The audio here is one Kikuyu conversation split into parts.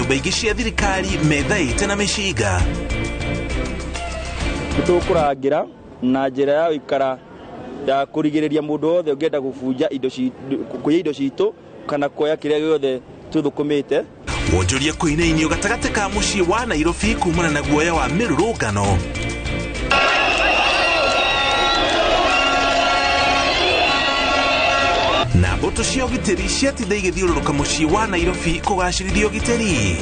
Nyũmba ingĩ cia thirikari methaĩte na mĩcinga. Tũkũrangĩra na njĩra ya gũikara ya kũrigĩrĩria mũndũ wothe ũngĩenda gũbunja indo kũiya indo citũ kana kuoya kĩrĩa gĩothe tũthũkũmĩte. Wonjoria kũinainio gatagatĩ ka mũciĩ wa Nairobi kumana na guoya wa mĩrũrũngano. Na mbũtũ cia ũgitĩri ciatinda igĩthiũrũrũka mũciĩ wa Nairobi kũgacĩrithia ũgitĩri.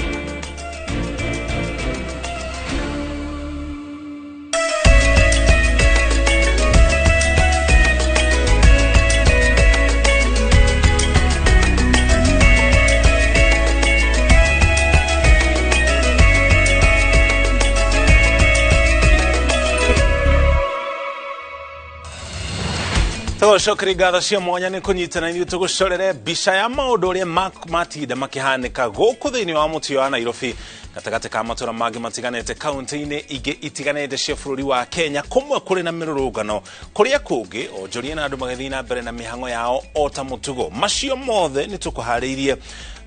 Tũgũcokeria ngatho cia mwanya nĩ kũnyitana ithuĩ tũgũcorere mbica ya maũndũ ũrĩa matinda makĩhanĩka gũkũ thĩinĩ wa mũtĩ wa Nairobi gatagatĩ ka matũra mangĩ matiganĩte kaunti-inĩ ingĩ itiganĩte cia bũrũri wa Kenya, kũmwe kũrĩ na mĩrũrũngano, kũrĩa kũngĩ onjoria na andũ magĩthiĩ na mbere na mĩhang'o yao o ta mũtugo. Macio mothe nĩ tũkũharĩirie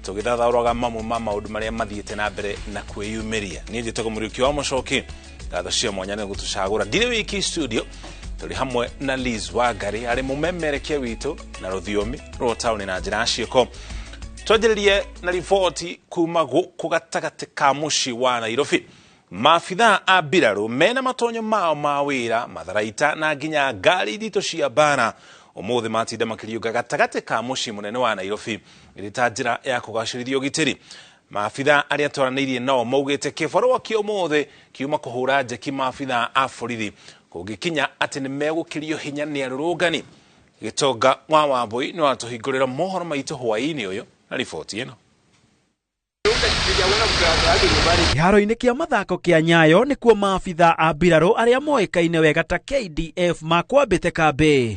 tũgĩthathaũraga mamwe ma maũndũ marĩa mathiĩte na mbere na kwĩyumĩria. Niĩ njĩtagwo Mũriũki wa Mũcoki, ngatho cia mwanya nĩ gũtũcagũra. Ndirĩ wiki studio, tũrĩ hamwe na Liz Wangari arĩ mũmemerekia witũ na rũthiomi rwa taũni na njĩra ya ciĩko. Twanjĩrĩrie na riboti kuma gũkũ gatagatĩ ka mũciĩ wa Nairobi. Maabithaa a mbirarũ mena matonyo mao ma wĩra, matharaita na nginya ngari nditũ cia mbara ũmũthĩ matinda makĩriũnga gatagatĩ ka mũciĩ mũnene wa Nairobi ĩrĩ ta njĩra ya kũgacĩrithia ũgitĩri. Maabithaa arĩa twaranĩirie nao maugĩte kĩbarũa kĩa ũmũthĩ kiuma kũhũra njeki maabithaa a borithi kũngĩkinya atĩ nĩ megũkĩrio hinya nĩ arũrũngani. Gĩtonga wa Wambui nĩ watũhingũrĩra mohoro maitũ hwaĩ-inĩ ũyũ na riboti ĩno. Kĩharo-inĩ kĩa mathako kĩa Nyayo nĩkuo maabithaa a mbirarũ arĩa moĩkaine wega ta KDF makwambĩte kambĩ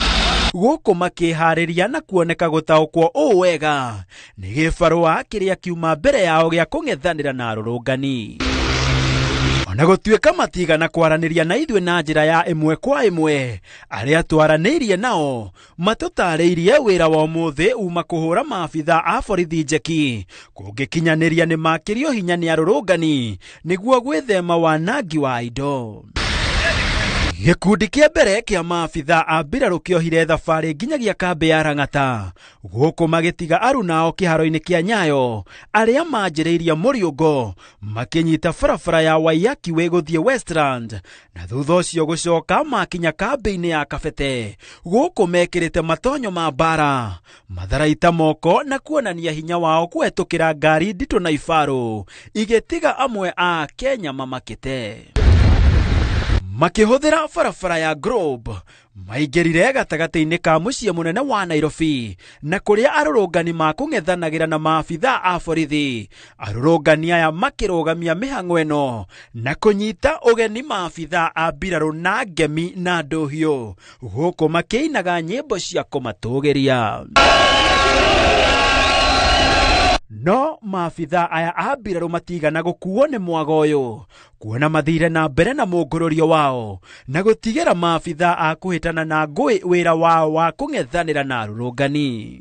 gũkũ makĩharĩria na kuoneka gũtaũkwo ũũ wega nĩ gĩbarũa kĩrĩa kiuma mbere yao gĩa kũng'ethanĩra na arũrũngani. Ona gũtuĩka matigana kwaranĩria na ithuĩ na njĩra ya ĩmwe kwa ĩmwe, arĩa twaranĩirie nao matũtarĩirie wĩra wa ũmũthĩ uma kũhũra maabithaa a borithi njeki kũngĩkinyanĩria nĩ makĩrio hinya nĩ arũrũngani nĩguo gwĩthema wanangi wa indo. Gĩkundi kĩa mbere kĩa maabithaa a mbirarũ kĩohire thabarĩ nginyagia kambĩ ya Lang'ata gũkũ magĩtiga arunao kĩharo-inĩ kĩa Nyayo arĩa manjĩrĩirie mũriũngo makĩnyita barabara ya Waiyaki Way gũthiĩ Westland na thutha ũcio gũcoka makinya kambĩ-inĩ ya Kabete gũkũ mekĩrĩte matonyo ma mbara, matharaita moko na kuonania hinya wao kũhetũkĩra ngari nditũ na ibarũ igĩtiga amwe a Kenya mamakĩte. Makĩhũthĩra barabara ya Globe maingĩrire gatagatĩ-inĩ ka mũciĩ mũnene wa Nairobi na kũrĩa arũrũngani makũng'ethanagĩra na maabithaa a borithi. Arũrũngani aya makĩrũgamia mĩhang'o ĩno na kũnyita ũgeni maabithaa a mbirarũ na ngemi na ndũhiũ gũkũ makĩinaga nyĩmbo cia kũmatũgĩria. No maabithaa aya a mbirarũ matigana gũkuo nĩ mwago ũyũ kuona mathire na mbere na mũngũrũrio wao na gũtigĩra maabithaa a kũhĩtana na ngũĩ wĩra wao wa kũng'ethanĩra na arũrũngani.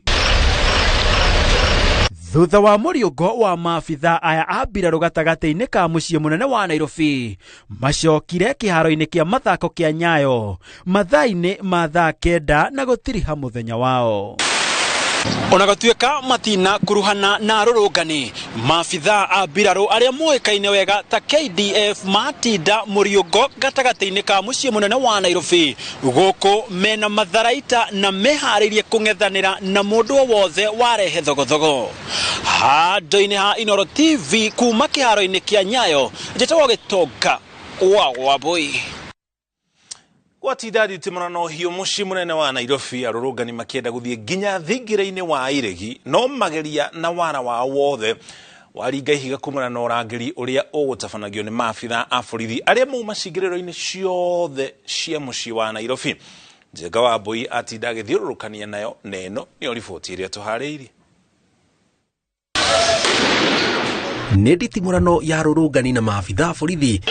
Thutha wa mũriũngo wa maabithaa aya a mbirarũ gatagatĩ-inĩ ka mũciĩ mũnene wa Nairobi macokire kĩharo-inĩ kĩa mathako kĩa Nyayo mathaa-inĩ ma thaa 9 na gũtiriha mũthenya wao. Ona gũtuĩka matina kuruhana na arũrũngani, maabithaa a mbirarũ arĩa moĩkaine wega ta KDF matinda mũriũngo gatagatĩ-inĩ ka mũciĩ mũnene wa Nairobi gũkũ mena matharaita na meharĩirie kũng'ethanĩra na mũndũ o wothe warehe thogothogo. Handũ-inĩ ha Inooro TV kuma kĩharo-inĩ kĩa Nyayo, njĩtagwo Gĩtonga wa Wambui. Gwatinda nditimũrano hiũ mũciĩ mũnene wa Nairobi arũrũngani makĩenda gũthiĩ nginya thingira-inĩ wa iregi no mageria na wara wao wothe waringa ihiga kumana na ũrangĩri ũrĩa ũgũtabanagio nĩ maabithaa a borithi arĩa mauma cingĩrĩro-inĩ ciothe cia mũciĩ wa Nairobi. Njenga wa Mbui atinda agĩthiũrũrũkania nayo na ĩno nĩyo riboti ĩrĩa tũharĩirie. Nĩ nditimũrano ya arũrũngani na maabithaa borithi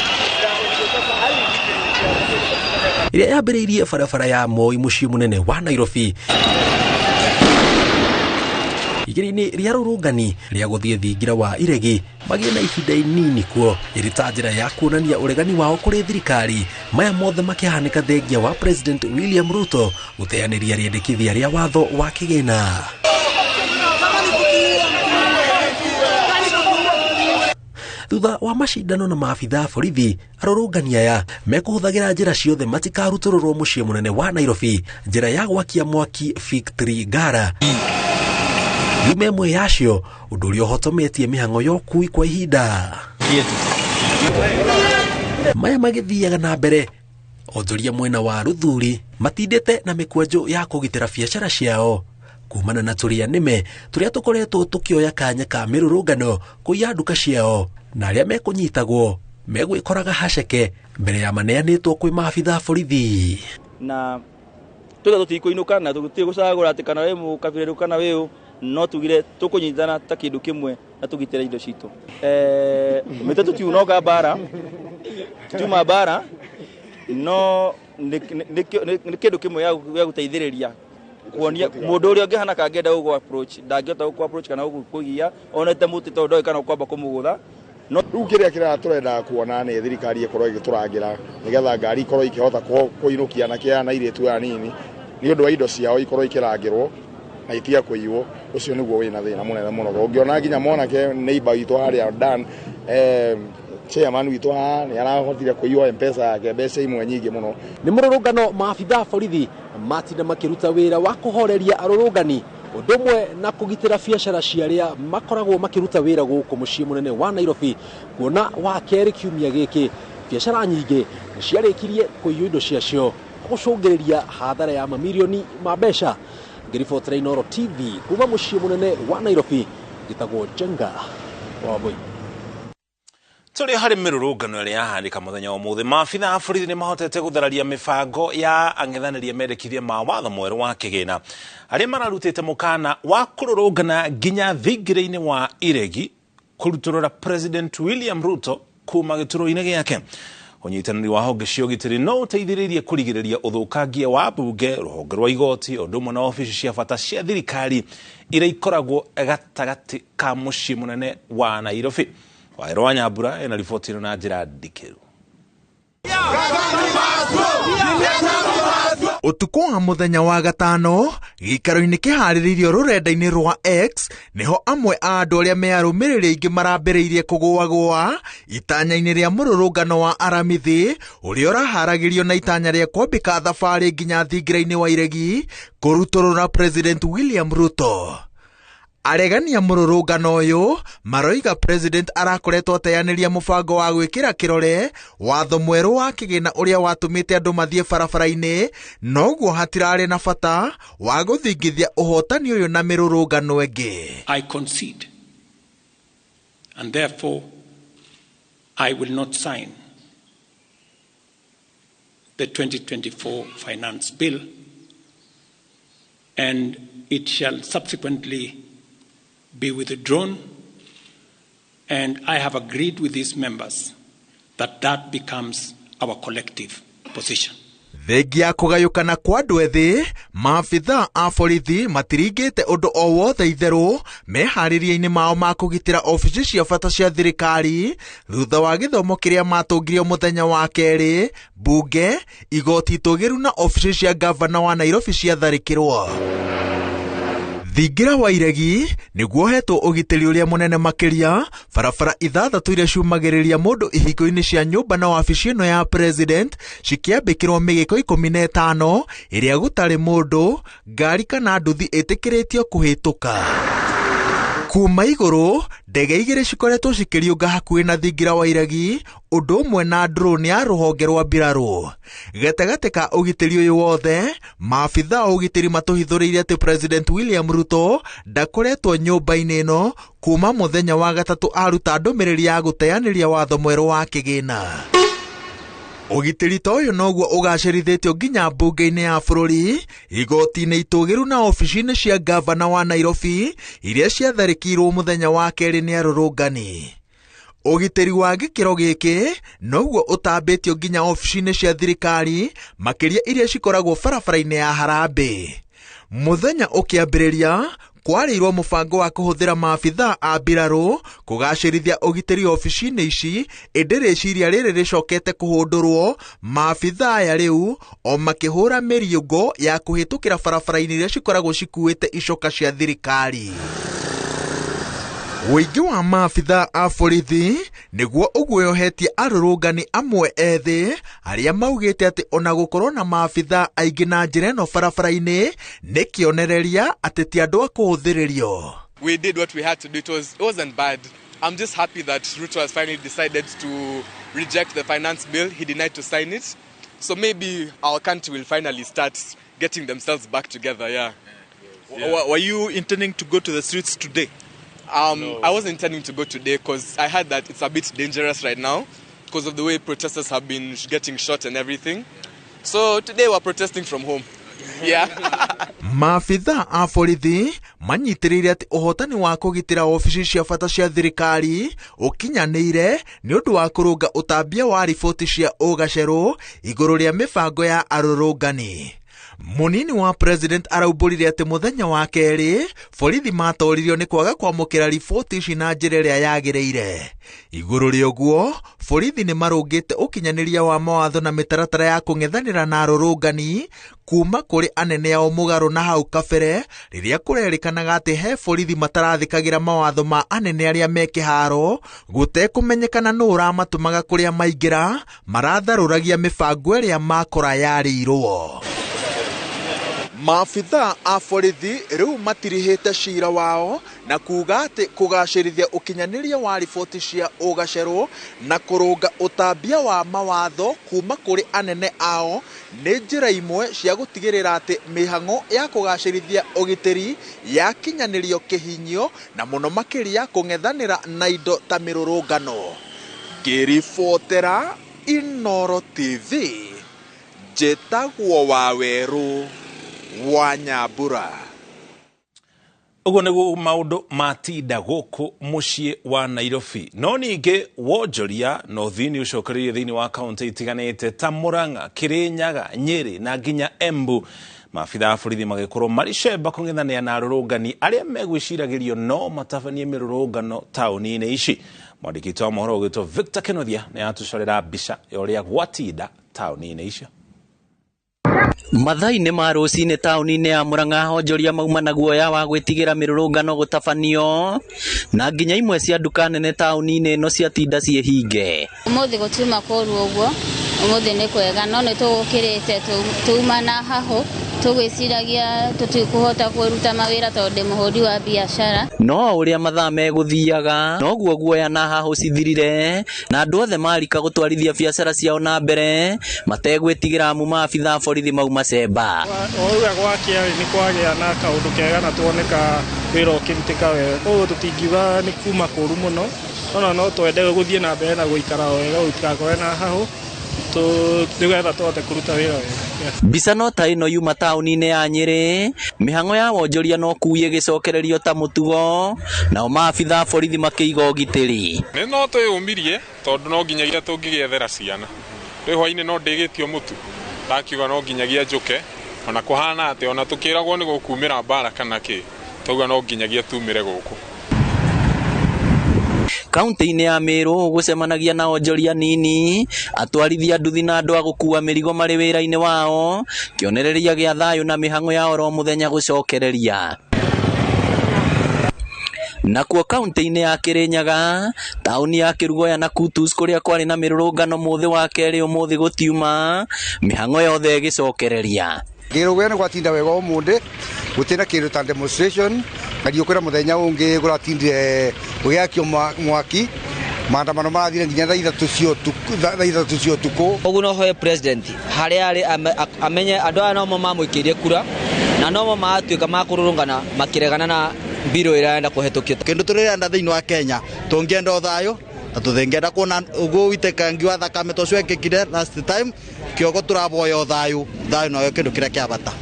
ĩrĩa yambĩrĩirie barabara ya Moi mũciĩ mũnene wa Nairobi Igĩrĩ-inĩ rĩa rũrũngani rĩa gũthiĩ thingira wa Iregi magĩe na ihinda inini kuo ĩrĩ ta njĩra ya kuonania ũregani wao kũrĩ thirikari. Maya mothe makĩhanĩka thengia wa President William Ruto gũteanĩria rĩendekithia rĩa watho wa kĩgĩna. Thutha wa macindano na maabitha a borithi, arũrũngani aya mekũhũthagĩra njĩra ciothe matikarutũrũrwo mũciĩ mũnene wa Nairobi, njĩra ya gwakia mwaki Victory Ngara yume ĩmwe yacio, ũndũ ũrĩa ũhotometie mĩhang'o ya ũkui kwa ihinda. Maya magĩthiaga na mbere, onjoria mwena wa Ruthuri matindĩte na mĩkwanjũ ya kũgitĩra biacara ciao kumana na tũrĩa nĩme tũrĩa tũkoretwo tũkĩoya kanya ka mĩrũrũngano kũiya nduka ciao, na arĩa mekũnyitagwo megwĩkoraga haceke mbere ya maneanĩtwo kwĩ maabitha a borithi. Na tuge tũtikũinũka na tũtirĩ gũcagũra atĩ kana wĩ mũkabira kana wĩ ũ, no tugire tũkũnyitana ta kĩndũ kĩmwe na tũgitĩre indo citũ. Mĩtĩ tũtiunoga mbara, tutiuma mbara, no nĩ kĩndũ kĩmwe gĩa gũteithĩrĩria kuonia mũndũ ũrĩa ũngĩhana kangĩenda gũgũ approach ndangĩhota gũkũ approach kana gũkũgia onete mũtĩ tondũ ndoĩ kana ũkwamba kũmũgũtha. No rĩu kĩrĩa kĩrĩa tũrendaga kuona nĩ thirikari ĩkorwo ĩgĩtũrangĩra nĩgetha ngari ikorwo ikĩhota kũinũkia anake aya na airĩtu aya nini nĩ ũndũ wa indo ciao ikorwo ikĩrangĩrwo na itige kũiywo. Ũcio nĩguo wĩna thĩna mũnene mũno. Ũngĩona nginya mwanake neighbor witũ harĩa Dan, chairman witũ haha nĩ arahotire kũiywo M-Pesa yake mbeca imwe nyingĩ mũno. Nĩ mũrũrũngano maabitha a borithi matinda makĩruta wĩra wa kũhoreria arũrũngani ũndũ ũmwe na kũgitĩra biacara cia arĩa makoragwo makĩruta wĩra gũkũ mũciĩ mũnene wa Nairobi, kuona wa kerĩ kiumia gĩkĩ biacara nyingĩ nĩ ciarĩkirie kũiywo indo ciacio gũcũngĩrĩria hathara ya mamirioni ma mbeca. Ngĩribotera Inooro TV kuma mũciĩ mũnene wa Nairobi, njĩtagwo Njenga wa Wambui. Tũrĩ harĩ mĩrũrũngano ĩrĩa yahanĩka mũthenya wa ũmũthĩ, maabitha a borithi nĩ mahotete gũthararia mĩbango ya ang'ethanĩri mendekithia ma watho mwerũ wa kĩgĩna arĩa mararutĩte mũkana wa kũrũrũngana nginya thingira-inĩ wa Iregi kũrutũrũra President William Ruto kuma gĩturwa-inĩ gĩake. Ũnyitanĩri wa honge cia ũgitĩri no ũteithĩrĩrie kũrigĩrĩria ũthũkangia wa mbunge, rũhonge rwa igoti, ũndũ ũmwe na obici cia bata cia thirikari iria ikoragwo gatagatĩ ka mũciĩ mũnene wa Nairobi. Waero wa Nyambura ena riboti ĩno na njĩra ndikĩru. Ũtukũ wa mũthenya wa gatano gĩikaro-inĩ kĩharĩrĩirio rũrenda-inĩ rwa X nĩho amwe a andũ arĩa mearũmĩrĩri aingĩ marambĩrĩirie kũgũagũa itanya-inĩ rĩa mũrũrũngano wa Aramithi ũrĩa ũraharagĩrio na itanya rĩa kwambĩka thabarĩ nginya thingira-inĩ wa Iregi kũrutũrũra President William Ruto. Aregani a mũrũrũngano ũyũ maroiga President arakoretwo ateanĩria mũbango wa gwĩkĩra kĩrore watho mwerũ wa kĩgĩna ũrĩa watũmĩte andũ mathiĩ barabara-inĩ, noguo hatirarĩ na bata wa gũthingithia ũhotani ũyũ na mĩrũrũngano ĩngĩ. I concede and therefore I will not sign the 2024 finance bill and it shall subsequently be withdrawn, and I have agreed with these members that that becomes our collective position. Thengia ya kũgayũkana kwa andũ ethĩ, maabitha a borithi matiringĩte ũndũ o wothe itherũ meharĩria-inĩ mao ma kũgitĩra obici cia bata cia thirikari thutha wa gĩthomo kĩrĩa matũngirio mũthenya wa kerĩ, mbunge, igoti itũgĩru na obici cia gavana wa Nairobi ciatharĩkĩrwo. Thingira wa Iregi nĩguo hetwo ũgitĩri ũrĩa mũnene makĩria, barabara ithathatũ iria ciumagĩrĩria mũndũ ihingo-inĩ cia nyũmba na wabici ĩno ya president cikĩambĩkĩrwo mĩgĩko 15 ĩrĩa gũtarĩ mũndũ, ngari kana nduthi ĩtĩkĩrĩtio kũhĩtũka. Kuma igũrũ, ndege igĩrĩ cikoretwo cikĩriũnga hakuhĩ na thingira wa Iregi, ũndũ ũmwe na drone ya rũhonge rwa mbirarũ. Gatagatĩ ka ũgitĩri ũyũ wothe, maabitha a ũgitĩri matũhithũrĩirie atĩ President William Ruto ndakoretwo nyũmba-inĩ ĩno kuma mũthenya wa gatatũ aruta ndũmĩrĩri ya gũteanĩria watho mwerũ wa kĩgĩna. Ũgitĩri ta ũyũ noguo ũgacĩrithĩtio nginya mbunge-inĩ ya bũrũri, igoti-inĩ itũgĩru na obici-inĩ cia gavana wa Nairobi iria ciatharĩkĩirwo mũthenya wa kerĩ nĩ arũrũngani. Ũgitĩri wa gĩkĩro gĩkĩ noguo ũtambĩtio nginya obici-inĩ cia thirikari makĩria iria cikoragwo barabara-inĩ ya Harambee. Mũthenya ũkĩambĩrĩria Kwarĩirwo mũbango wa kũhũthĩra maabithaa a mbirarũ kũgacĩrithia ũgitĩri obici-inĩ ici, ĩndĩ rĩciria rĩrĩ rĩcokete kũhũndũrwo maabithaa aya rĩu o makĩhũra mĩriũngũ ya kũhĩtũkĩra barabara-inĩ iria cikoragwo cikuĩte icoka cia thirikari. Ũingĩ wa maabithaa a borithi nĩguo ũguoyohetie arũrũngani amwe ethĩ arĩa maugĩte atĩ ona gũkorwo na maabithaa aingĩ na njĩra ĩno barabara-inĩ nĩ kĩonereria atĩ ti andũ a kũhũthĩrĩrio. We did what we had to do. It wasn't bad. I'm just happy that Ruto has finally decided to reject the finance bill. He denied to sign it. So maybe our country will finally start getting themselves back together, yeah. Yeah. Were you intending to go to the streets today? No. I wasn't intending to go today because I heard that it's a bit dangerous right now because of the way protesters have been getting shot and everything. So today we're protesting from home. Yeah. Maabithaa a borithi manyitĩrĩire atĩ ũhotani wa kũgitĩra obici cia bata cia thirikari ũkinyanĩire nĩ ũndũ wa kũrũnga ũtambia wa riboti cia ũgacerũ igũrũ rĩa mĩbango ya arũrũngani. Mũnini wa president araumbũrire atĩ mũthenya wa kerĩ borithi matoririo nĩ kwaga kwamũkĩra riboti ici na njĩra ĩrĩa yagĩrĩire. Igũrũ rĩa ũguo, borithi nĩ marũngĩte ũkinyanĩria wa mawatho na mĩtaratara ya kũng'ethanĩra na arũrũngani kuma kũrĩ anene ao mũgarũ na hau kabere rĩrĩa kũrerĩkanaga atĩ he borithi matarathĩkagĩra mawatho ma anene arĩa me kĩharo gũtekũmenyekana nũ ũramatũmaga kũrĩa maingĩra maratharũragia mĩbango ĩrĩa makora yarĩirwo. Maabithaa a borithi rĩu matirihĩte cira wao na kuga atĩ kũgacĩrithia ũkinyanĩria wa riboti cia ũgacerũ na kũrũnga ũtambia wa mawatho kuma kũrĩ anene ao nĩ njĩra imwe cia gũtigĩrĩra atĩ mĩhang'o ya kũgacĩrithia ũgitĩri yakinyanĩrio kĩhinyio na mũno makĩria kũng'ethanĩra na indo ta mĩrũrũngano. Ngĩribotera Inooro TV, njĩtagwo Wawerũ wa Nyambura. Ũguo nĩguo maũndũ matinda gũkũ mũciĩ wa Nairobi. No ningĩ wonjoria na ũthii nĩ ũcokereirie thĩinĩ wa kaũntĩ itiganĩte ta Murang'a, Kirinyaga, Nyĩrĩ na nginya Embu. Maabithaa a borithi magĩkorwo marĩ cemba kũng'ethanĩra na arũrũngani arĩa megwĩciragĩrio no matabanie mĩrũrũngano taũni-inĩ ici. Mwandĩki witũ wa mohoro ũgwĩtwo Victor Kenothia nĩ atũcorera mbica ya ũrĩa gwatinda taũni-inĩ icio. Mathaa-inĩ ma rũcinĩ taũni-inĩ ya Murang'a onjoria mauma na guoya wa gwĩtigĩra mĩrũrũngano gũtabanio na nginya imwe cia nduka nene taũni-inĩ ĩno ciatinda ciĩ hinge. Ũmũthĩ gũtiuma kũũru ũguo, ũmũthĩ nĩ kwega, no nĩ tũgũkĩrĩte tũuma na hahũ tũgwĩciragia tũtikũhota kũruta mawĩra tondũ ndĩ mũhũri wa biacara. No ũrĩa mathaa megũthiaga noguo guoya na hahũ cithirire na andũ othe marika gũtwarithia biacara ciao na mbere mategwĩtigĩra amu maabithaa borithi mauma cemba. Ũrĩa gwakĩa nĩ kwagĩa na kaũndũ kega na tuoneka wĩra ũkĩrutĩka wega, koguo tũtingiuga nĩ kuma kũũru mũno, no no twende gũthiĩ na mbere na gũikara wega gũtigakorwe na hahũ nĩgetha tũhote kũruta wĩra wega. Mbica no ta ĩno yuma taũni-inĩ ya Nyĩrĩ, mĩhang'o ya wonjoria no kui ĩgĩcokererio ta mũtugo, nao maabithaa borithi makĩiga ũgitĩri. Nĩ no twĩyũmirie tondũ no nginyagia tũngĩgĩethera ciana. Rĩu hwainĩ no ndĩgĩtio mũtu, ndakiuga no nginyagia njũke, ona kũhana atĩ ona tũkĩragwo nĩ gũkumĩra mbara kana kĩ, twauga no nginyagia tumĩre gũkũ. Kaunti-inĩ ya Meru gũcemanagia na onjoria nini, atwarithia nduthi na andũ a gũkua mĩrigo marĩ wĩra-inĩ wao, kĩonereria gĩa thayũ na mĩhang'o ya oro mũthenya gũcokereria. Nakuo kaunti-inĩ ya Kirinyaga, taũni ya Kĩrugoya na Kutus kũrĩa kwarĩ na mĩrũrũngano mũthĩ wa kerĩ ũmũthĩ gũtiuma, mĩhang'o yothe ĩgĩcokereria. Kĩrugoya nĩ gwatinda wega ũmũthĩ, gũtirĩ na kĩndũ ta demonstration, ngariũ kwĩra mũthenya ũngĩ kũratindire gũgĩakio mwaki, maandamano marathire nginya thaa ithatũ cia ũtukũ. Ũguo no hoe president harĩa arĩ amenye andũ aya nomo mamũikĩirie kura na nomo matuĩka makũrũrũngana makĩregana na mbirũ ĩrĩa arenda kũhetũkio. Kĩndũ tũrĩrenda thĩinĩ wa Kenya tũngĩenda ũthayũ na tũthĩngĩenda kuona ũguo ũitĩkangi wa thakame ta ũcio wekĩkire last time, kĩogo tũraboya ũthayũ, thayũ noyo kĩndũ kĩrĩa kĩa bata.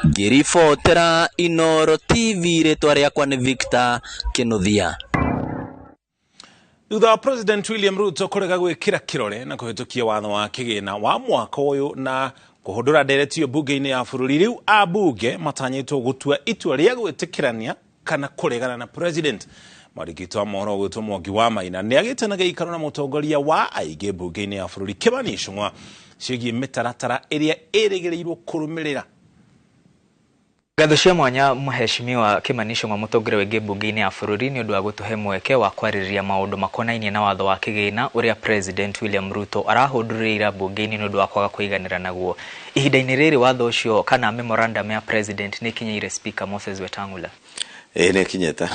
Ngĩribotera Inooro TV, rĩtwa rĩakwa nĩ Victor Kĩnuthia. Thutha wa President William Ruto kũrega gwĩkĩra kĩrore na kũhĩtũkia watho wa kĩgĩna wa mwaka ũyũ na Kũhũndũra ndereti ĩyo mbunge-inĩ ya bũrũri, rĩu ambunge matanyĩtwo gũtua itua rĩa gwĩtĩkĩrania kana kũregana na president. Mwandĩki witũ wa mohoro gwĩtwo Mwangi wa Maina nĩ agĩte na gĩikaro na mũtongoria wa aingĩ mbunge-inĩ ya bũrũri Kĩmani Ichung'wa ciĩgiĩ mĩtaratara ĩrĩa ĩrĩgĩrĩirwo kũrũmĩrĩra. Ngatho cia mwanya Mheshimiwa Kĩmani Ichung'wa, mũtongoria wa aingĩ mbunge-inĩ ya bũrũri, nĩ ũndũ wa gũtũhe mweke wa kwarĩrĩria maũndũ makonainie na watho wa kĩgĩna ũrĩa President William Ruto arahũndũrĩire mbunge-inĩ nĩ ũndũ wa kwaga kũiganĩra naguo. Ihinda-inĩ rĩrĩ watho ũcio kana memorandum ya President nĩ ĩkinyĩire Speaker Moses Wetang'ula? Ĩĩ, nĩ ĩkinyĩte.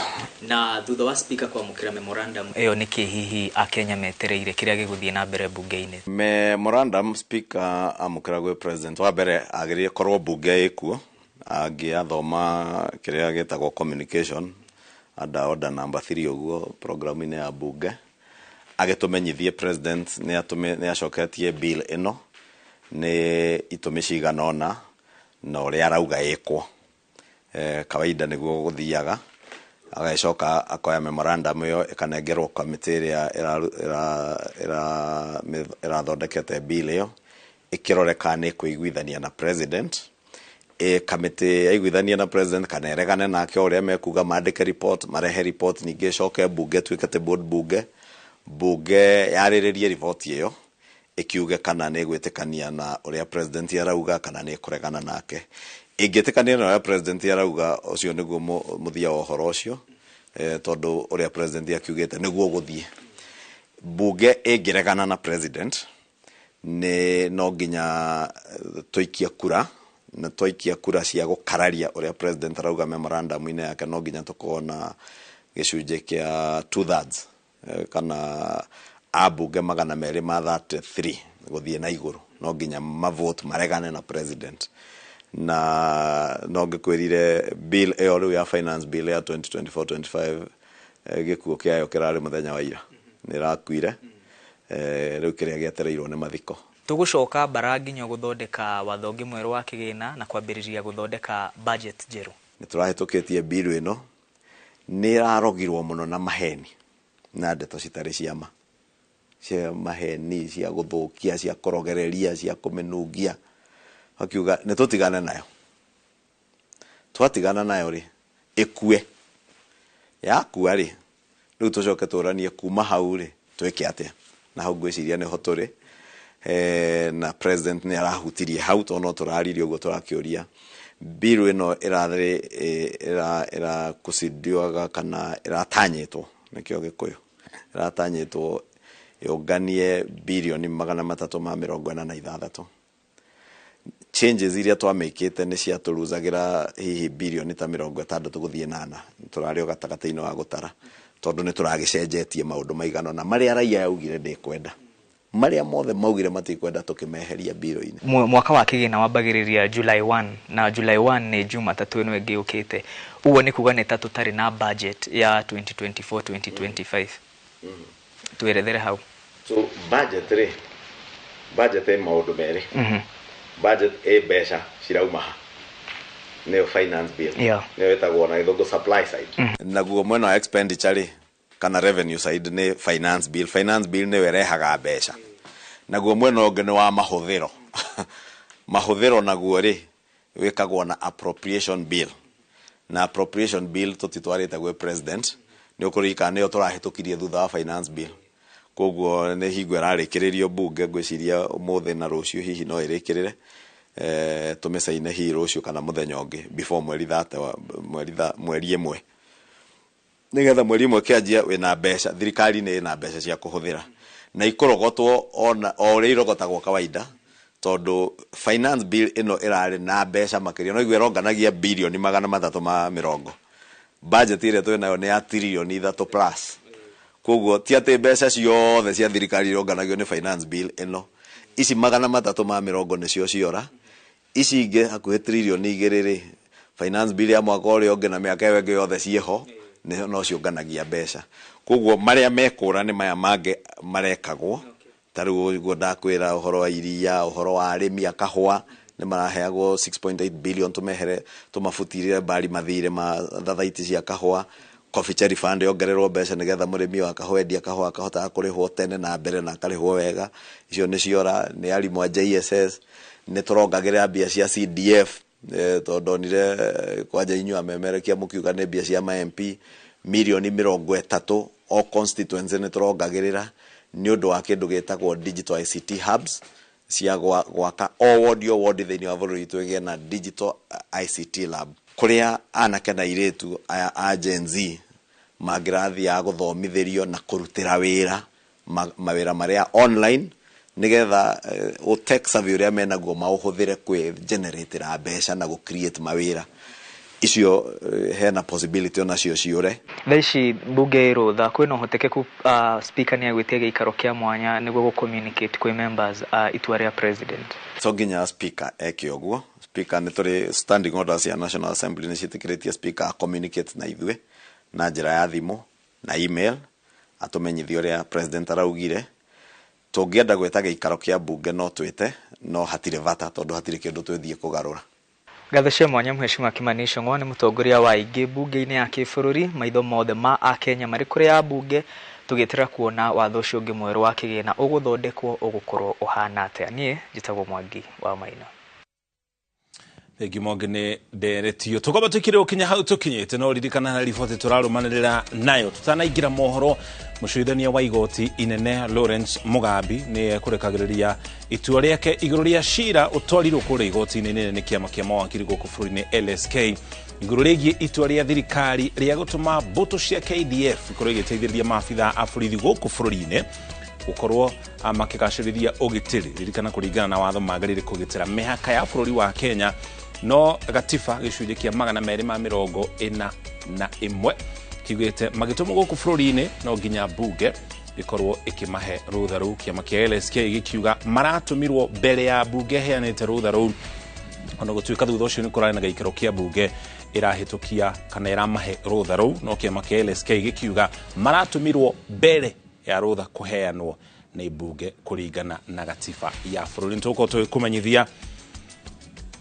Na thutha wa Speaker kwamũkĩra memorandum ĩyo, nĩkĩ hihi Akenya metereire kĩrĩa gĩgũthiĩ na mbere mbunge-inĩ? Memorandum Speaker amũkĩra gwĩ President, wa mbere agĩrĩire korwo mbunge ĩkuo angĩathoma kĩrĩa gĩtagwo communication under order number 3 ũguo programu-inĩ ya mbunge, agĩtũmenyithie President nĩ acoketie bill ĩno nĩ itũmi cigana ũna na ũrĩa arauga ĩkwo. Kawaida nĩguo gũthiaga. Agagĩcoka akoya memorandum ĩyo ĩkanengerwo kamĩtĩ ĩrĩa ĩrathondekete bill ĩyo, ĩkĩrore kana nĩ ĩkũiguithania na President. Kamĩtĩ yaiguithania na President kana ĩregane nake, o ũrĩa mekuga, mandĩke report, marehe report, ningĩ ĩcoke mbunge, ĩtuĩke tabled mbunge, mbunge yarĩrĩrie riboti ĩyo, ĩkiuge kana nĩ ĩgwĩtĩkania na ũrĩa President arauga kana nĩ ĩkũregana nake. Ĩngĩtĩkania na ũrĩa President arauga, ũcio nĩguo mũthia wa ũhoro ũcio, tondũ ũrĩa President akiugĩte nĩguo ũgũthiĩ. Mbunge ĩngĩregana na President, nĩ no nginya tũikie kura, na twaikia kura cia gũkararia ũrĩa President arauga memorandum-inĩ yake, no nginya tũkorwo na gĩcunjĩ kĩa 2/3, kana ambunge 233 gũthiĩ na igũrũ, no nginya mavote maregane na President. Na no ngĩkwĩrire bill ĩyo rĩu ya finance bill ya 2024-25, gĩkuũ kĩayo kĩrarĩ mũthenya wa ira, nĩ ĩrakuire. Rĩu kĩrĩa gĩetereirwo nĩ mathiko. Tũgũcoka bara nginya gũthondeka watho ũngĩ mwerũ wa kĩgĩna na kwambĩrĩria gũthondeka budget njerũ. Nĩ tũrahĩtũkĩtie bill ĩno, nĩ ĩrarogirwo mũno na maheni na ndeto citarĩ cia ma, cia maheni, cia gũthũkia, cia kũrogereria, cia kũmĩnungia, akiuga nĩ tũtigane nayo. Twatigana nayo rĩ, ĩkue. Yakua rĩ, rĩu tũcoke tũranie kuma hau rĩ, twĩke atĩa. Na hau ngwĩciria nĩho tũrĩ. Na President nĩ arahutirie hau, tondũ no tũraririe ũguo tũrakĩũria bill ĩno ĩrarĩ ĩrakusudiwaga kana ĩratanyĩtwo, nĩkĩo Gĩkũyũ, ĩratanyĩtwo yũnganie birioni 346. Changes iria twamĩkĩte nĩ ciatũruzagĩra hihi birioni ta 60 gũthiĩ nana, tũrarĩ o gatagatĩ-inĩ wa gũtara, tondũ nĩ tũragĩcenjetie maũndũ maigana ũna marĩa raia yaugire ndĩkwenda, marĩa mothe maugire matikwenda tũkĩmeheria mbiro-inĩ. Mwaka wa kĩgĩna wambagĩrĩria July 1, na July 1 nĩ Jumatatũ ĩno ĩngĩ yũkĩte. Ũguo nĩ kuga nĩ ta tũtarĩ na budget ya 2024-2025. Twerethere hau. So budget rĩ, budget ĩ maũndũ merĩ. Budget ĩ mbeca cirauma ha, nĩyo finance bill, nĩyo ĩtagwo na Gĩthũngũ supply side. Naguo mwena wa expenditure rĩ, kana revenue side, nĩ finance bill. Finance bill nĩyo ĩrehaga mbeca. Naguo mwena ũngĩ nĩ wa mahũthĩro. Mahũthĩro naguo rĩ, wĩkagwo na appropriation bill. Na appropriation bill tũtitwarĩte gwĩ President, nĩ ũkũririkana nĩyo tũrahĩtũkirie thutha wa finance bill. Koguo nĩ hingo ĩrarĩkĩrĩrio mbunge, ngwĩciria ũmũthĩ na rũciũ hihi no ĩrĩkĩrĩre, tũmĩcaine hihi rũciũ kana mũthenya ũngĩ before mweri thate wa, mweri tha, mweri 1, nĩgetha mweri 1 kĩanjia wĩna mbeca, thirikari nĩ ĩna mbeca cia kũhũthĩra na ikũrogotwo ona o ũrĩa irogotagwo kawaida, tondũ finance bill ĩno ĩrarĩ na mbeca makĩria, no igue ĩronganagia birioni 320. Budget ĩrĩa twĩnayo nĩ ya tiririoni 3 plus. Koguo ti atĩ mbeca ciothe cia thirikari ironganagio nĩ finance bill ĩno. Ici 320 nĩcio ciora, ici ingĩ hakuhĩ tiririoni 2 rĩ, finance bill ya mwaka ũrĩa ũngĩ na mĩaka ĩyo ĩngĩ yothe ciĩho no ciũnganagia mbeca. Koguo marĩa mekũra nĩ maya mangĩ marekagwo, ta rĩu ũguo ndakwĩra ũhoro wa iria, ũhoro wa arĩmi a kahũa nĩ maraheagwo 6.8 billion, tũmehere tũmabutirire mbari mathirĩ ma thathaiti cia kahũa. Coffee Cherry Fund yongererwo mbeca nigetha mũrĩmi wa kahũa endia kahũa akahotaga kũrĩhwo tene na mbere na akarĩhwo wega. Icio nĩ ciora. Nĩ arimũ a JSS nĩ tũrongagĩrĩra mbia cia CDF, tondũ ndonire kwanja inyuĩ amemerekia mũkiuga nĩ mbia cia ma MP mirioni 30 o constituency nĩ tũrongagĩrĩra nĩ ũndũ wa kĩndũ gĩtagwo digital ICT hubs cia gwaka o ward o ward thĩinĩ wa bũrũri witũ ĩgĩe na digital ICT lab kũrĩa anake na airĩtu aya a Gen Z mangĩrathiaga gũthomithĩrio na kũrutĩra wĩra mawĩra marĩa online nigetha o tech savvy ũrĩa menaguo maũhũthĩre kwĩ generatĩra mbeca na gũ create mawĩra. Icio hena possibility onacio ciũre. Thaa ici bunge ĩ rũtha, kwĩna ũhotekeku speaker nĩ agwĩtia gĩikaro kĩa mwanya nĩguo gũ communicate kwĩ members itua rĩa president? To nginya speaker eke ũguo. Speaker nĩ tũrĩ standing orders ya National Assembly nĩ ciĩtĩkĩrĩtie speaker communicate na ithuĩ na njĩra ya thimũ na email atũmenyithie ũrĩa president araugire. Tũngĩenda gwĩta gĩikaro kĩa bunge no twĩte, no hatirĩ bata tondũ hatirĩ kĩndũ twĩthiĩ kũgarũra. Ngatho cia mwanya Mheshimiwa Kimani Ichung'wa nĩ mũtongoria wa aingĩ bunge-inĩ ya kĩbũrũri. Maitho mothe ma akenya marĩ kũrĩ ya bunge tũgĩetera kuona watho ũcio ũngĩ mwerũ wa kĩgĩna ũgũthondekwo ũgũkorwo ũhana atĩa. Niĩ njĩtagwo Mwangi wa Maina. Thengi Mwangi nĩ nderetio. Tũkwamba tũkire gũkinya hau tũkinyĩte, no ririkana na riboti tũrarũmanĩrĩra nayo tutanaingĩra mohoro. Mũcirithania wa igoti inene Lawrence Mugambi nĩ ekũrekagĩrĩria itua rĩake igũrũ rĩa cira ũtwarirwo kũrĩa igoti-inĩ inene nĩ kĩama kĩa mawakiri gũkũ bũrũri-inĩ LSK igũrũ rĩgiĩ itua rĩa thirikari rĩa gũtũma mbũtũ cia KDF ikorwo igĩteithĩrĩria maabithaa a borithi gũkũ bũrũri-inĩ gũkorwo makĩgacĩrithia ũgitĩri. Ririkana kũringana na watho magĩrĩire kũgitĩra mĩhaka ya bũrũri wa Kenya, no gatiba gĩcunjĩ kĩa 241 kiugĩte magĩtũmwo gũkũ bũrũri-inĩ no nginya bunge ĩkorwo ĩkĩmahe rũtha rũu. Kĩama kĩa LSK gĩkiuga maratũmirwo mbere ya bunge heanĩte rũtha rũu, ona gũtuĩka thutha ũcio nĩ kũrarĩ na gĩikaro kĩa bunge ĩrahĩtũkia kana ĩramahe rũtha rũu, no kĩama kĩa LSK gĩkiuga maratũmirwo mbere ya rũtha kũheanwo nĩ bunge kũringana na gatiba ya bũrũri. Nĩtũgũkorwo tũgĩkũmenyithia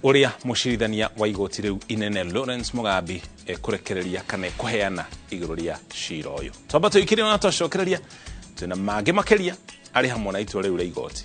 ũrĩa mũcirithania wa igoti rĩu inene Lawrence Mugambi ekũrekereria kana ekũheana igũrũ rĩa cira ũyũ. Twamba tũikire ona twacokereria twĩna mangĩ makĩria arĩ hamwe na itua rĩu rĩa igoti.